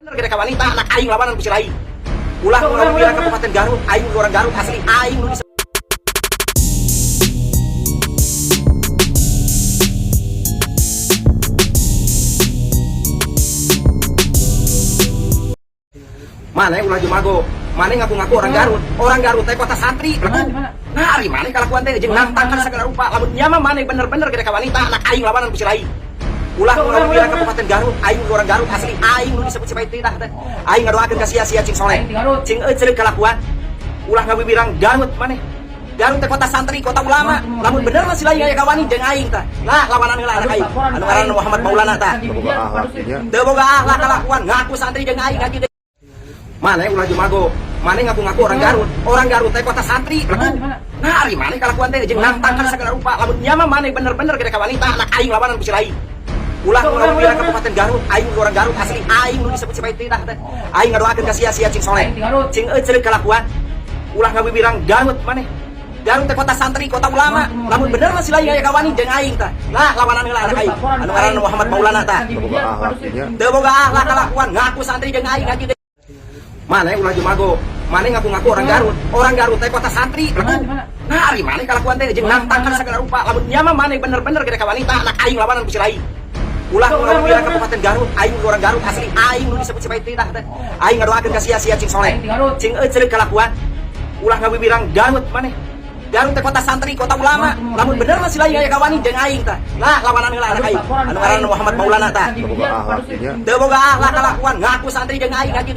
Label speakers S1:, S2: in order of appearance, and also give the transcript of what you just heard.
S1: Gede ka wanita anak aing lawanan ku si lain. Ulah nu ngawiwiran Kabupaten Garut, aing orang Garut asli, aing nu Maneh ulah jumago, maneh ngaku-ngaku orang Garut, orang Garut teh kota santri. Nah, ari maneh kalakuan teh jeung nantang kana segala rupa. Lamun nya mah maneh bener-bener gede ka wanita anak aing lawanan ku si lain. Ulah nu ngawiwiran Kabupaten Garut, aing orang Garut asli, aing nu disebut si tah teh. Aing ngadoakeun ka sia-sia cing soleh. Cing euceuk kalakuan. Ulah ngawiwirang Garut maneh. Garut teh kota santri, kota ulama. Lamun bener mah si lain aya kawani jeung aing tah. Lah lawanan heula anak aing. Anu ngaranna Muhammad Maulana tah.
S2: Teu boga akhlaknya.
S1: Teu boga akhlak kalakuan, ngaku santri jeung aing ngaji. Maneh ulah jumago, maneh ngaku-ngaku orang Garut, orang Garut teh kota santri. Nah, ari maneh kalakuan teh jeung nantang kana segala rupa. Lamun nya mah maneh bener-bener gede ka wanita anak aing lawanan ku si lain. Ulah nu ngawiwiran Kabupaten Garut, aing orang Garut asli, aing nu disebut si tah teh. Aing ngadoakeun ka sia-sia cing soleh. Cing euceuk kalakuan. Ulah ngawiwirang Garut maneh. Garut teh kota santri, kota ulama. Lamun bener mah si lain aya kawani jeung aing tah. Lah lawanan heula anak aing. Anu ngaranna Muhammad Maulana tah.
S2: Teu boga akhlaknya.
S1: Teu boga akhlak kalakuan, ngaku santri jeung aing ngaji. Maneh ulah jumago, maneh ngaku-ngaku orang Garut, orang Garut teh kota santri. Nah, ari maneh kalakuan teh jeung nantang kana segala rupa. Lamun nya mah maneh bener-bener gede ka wanita anak aing lawanan ku si lain. Ulah nu ngawiwiran Kabupaten Garut, aing orang Garut asli, aing nu disebut si tah teh. Aing ngadoakeun ka sia-sia cing soleh. Cing euceuk kalakuan. Ulah ngawiwirang Garut maneh. Garut teh kota santri, kota ulama. Lamun bener mah si lain aya kawani jeung aing tah. Lah lawanan heula anak aing. Anu ngaranna Muhammad Maulana tah.
S2: Teu boga akhlaknya.
S1: Teu boga akhlak kalakuan, ngaku santri jeung aing ngaji.